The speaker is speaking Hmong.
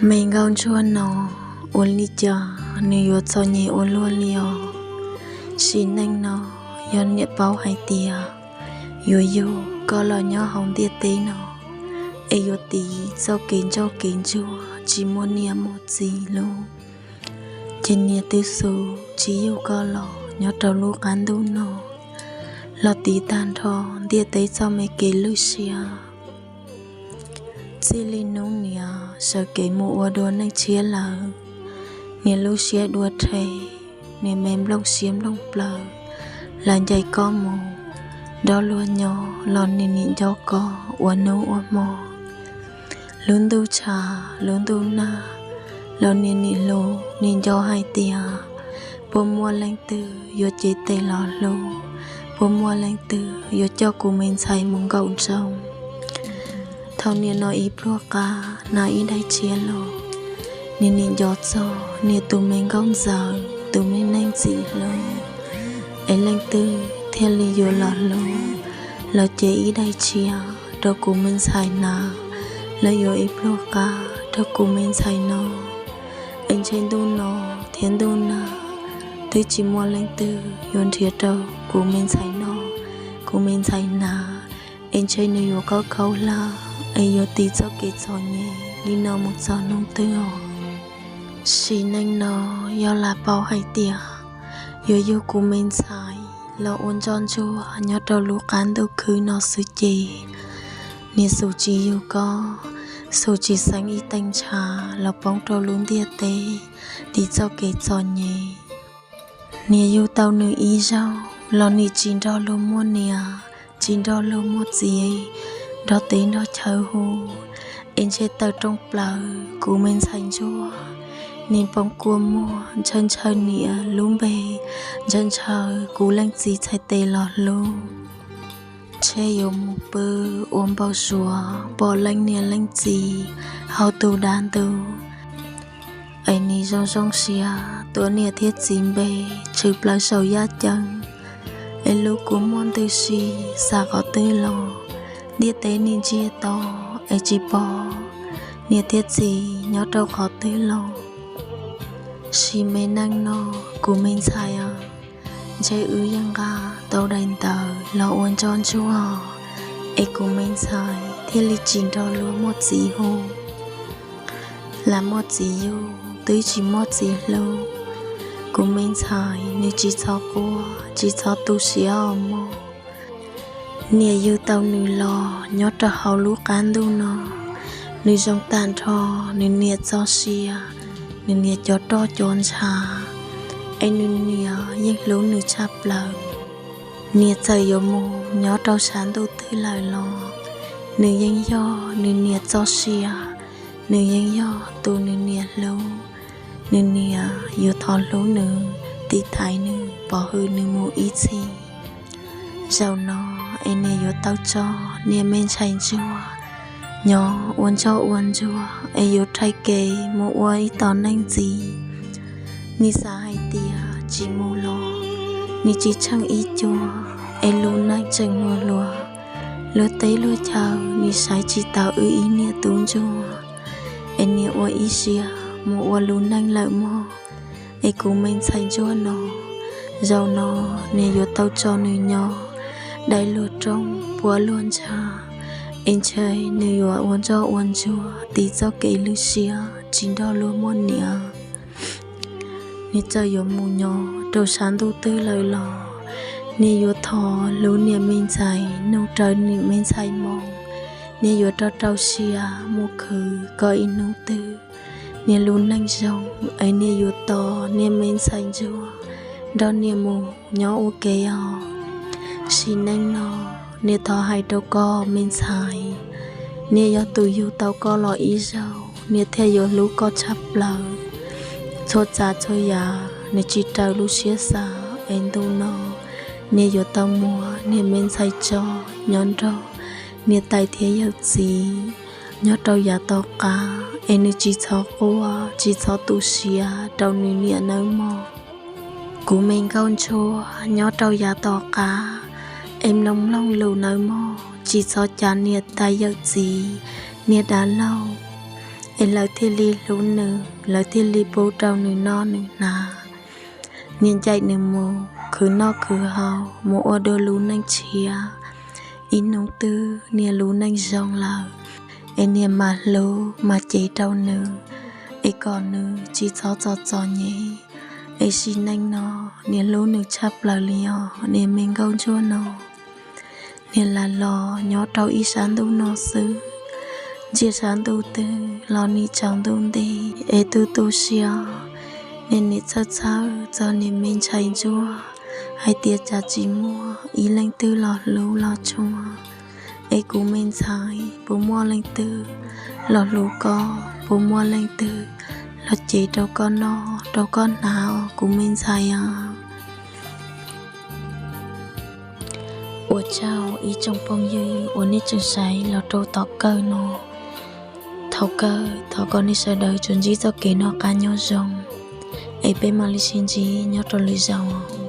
Me nkauj ntsuag no, ua li cas nws yuav txom nyem ua luaj li os? Sim neej no, yog niam paub hais tias yuav yug koj los nyob hauv ntiaj teb no, es yuav tiv txoj kev ntsoj kev ntsuag tsis muaj niam muaj txiv lawm, ces niam twb xub tsis yug koj los nyob rau lub qab ntuj no, los tiv tag nrho ntiaj teb txoj me kev lwj siab. Txij li hnub niam sawv kev mus ua dua neej tshiab lawm, niam lub siab dua rhe, niam me nplooj siab nplooj plawv, lam ncaim koj mus nrog luag nyob los niam nim nco koj ua hnub ua hmo. Lub ntuj tshav lub ntuj nag los niam nim hlub, nim nco hais tias puas muaj leej twg yuav cev tes los hlub, puas muaj leej twg yuav coj kuv me ntxhais mus nkaum ntsoo. Thaum niam no ib pluag qab hnav ib daim tshiab los, niam nim nco txog niam tus me nkauj ntxawm, tus me neeg txim hlub, es leej twg thiaj li yuav los hlub, los cev ib daim tshiab rau kuv me ntxhais hnav, los yuav ib pluag qab rau kuv me ntxhais no. Es ntshe ntuj no thiab ntuj nag twb tsis muaj leej twg yuav nrhiav rau kuv me ntxhais no, kuv me ntxhais hnav, es ntshe nws yuav khaub khaub hlab, es yuav tiv txoj kev txom nyem li no mus txog hnub twg os? Sim neej no, yog lam paub hais tias yuav yug kuv me ntxhais los ua ntsoj ntsuag nyob rau lub qab ntuj khwb no xwb ces, niam xub tsis yug koj, xub tsis xeeb ib teev ntshav los poob rau lub ntiaj teb tiv txoj kev txom nyem. Niam yug tau nws ib zaug los nim tsis nrog luag muaj niam, tsis nrog luag muaj txiv, nrog teb nrog chaw hu, es ntshe tawm rooj plaws kuv me ntxhais ntsuag, nim poob kua muag ntshaw ntshaw niam lub npe, ntshaw ntshaw kuv leej txiv txhais tes los hlub. Ntshe yuav mus pw ua npau suav pom leej niam leej txiv hauv tus dav ntuj, es nim zoo zoo siab tuav niam thiab txiv npe tshwm plaws saum yaj ceeb. Es lub kua muag ntws si xav qhov twg los ntiaj teb nim ntsiag to, es tsis pom niam thiab txiv nyob rau qhov twg los. Sim me neej no, kuv me ntxhais os, ntshe wb yeej nqa tau daim ntawv los ua ntsoj ntsuag, es kuv me ntxhais thiaj li tsis nrog luag muaj txiv hu. Lam muaj txiv yug twb tsis muaj txiv hlub, kuv me ntxhais nws tsis txhob quaj tsis txhob tu siab os mog. Niam yug tau nws los nyob rau hauv lub qab ntuj no, nws zoo tag nrho nws niam txoj sia, nws niam cov roj cov ntshav, es nws niam yeej hlub nws tshaj plaws. Niam txawm yuav mus nyob rau sab ntuj twg lawm los, nws yeej yog nws niam txoj sia, nws yeej yog tus nws niam hlub. Nws niam yuav thov hlub nws, tiv thaiv nws, pov hwm nws mus ib txhis. Zaum no es niam yuav tau tso niam me ntxhais ntsuag nyob ua ntsoj ua ntsuag, es yuav rhais kev mus ua ib tom neej ntxiv. Nim xav hais tias tsis mus los nim tsis tsheej ib cuag, es lub neej tseem hluas hluas, luag teb luag chaw nim saib tsis taus wb ib niam tub ntsuag, es niam ua ib siab mus ua lub neej lawm mog. Es kuv me ntxhais ntsuag no, zaum no niam yuav tau tso nws nyob dai luag rooj puab luag ntsa, es ntshe nws yuav ua ntsoj ua ntsuag tiv txoj kev lwj siab tsis nrog luag muaj niam. Niam txawm yuav mus nyob rau sab ntuj twg lawm los, niam yuav thov hlub niam me ntxhais, nug rawv niam me ntxhais moo. Niam yuav rau rau siab mus khwv kom ib hnub twg niam lub neej zoo, es niam yuav tos niam me ntxhais ntsuag nrog niam mus nyob ua ke os. Sim neej no, niam thov hais rau koj me ntxhais, niam yog tus yug tau koj los ib zaug, niam thiaj yuav hlub koj tshaj plaws. Txhua tsav txhua yam niam tsis raws lub siab xav, es ntu no niam yuav tau muab niam me ntxhais tso nyob nrog niam tais thiab yawm txiv nyob rau yav tom qab, es nws tsis txhob quaj tsis txhob tu siab rau nws niam nawb mog. Kuv me nkauj ntsuag nyob rau yav tom qab, es mloog mloog lus nawb mog, tsis txhob cav niam tais yawm txiv, niam dab laug, es lawv thiaj li hlub nws, lawv thiaj li pub rau nws noj nws hnav. Nias ncaim nws mus khwv noj khwv haus, mus ua dua lub neej tshiab, ib hnub twg nias lub neej zoo lawm, es nias mam hlub mam cev rau nws, es kom nws tsis txhob txom txom nyem. Es sim neej no nias hlub nws tshaj plaws li os niam me nkauj ntsuag no. Nias lam los nyob rau ib sab ntuj no xwb, ntsia sab ntuj twg los nim tsaus ntuj nti, es tu tu siab, nias nim txhawj txhawj txog niam me ntxhais ntsuag, hais tias cas tsis muaj ib leej twg los hlub los tshua. Es kuv me ntxhais, puas muaj leej twg los hlub koj? Puas muaj leej twg los cev rau koj noj rau koj hnav, kuv me ntxhais a? Ua tsaug ib tsoom phooj ywg uas nej tseem saib los rau tom kawg no. Thaum kawg thov kom nej sawv daws tsuas ntsib txoj kev noj qab nyob zoo, es peb mam li sib ntsib nyob rau lwm zaus.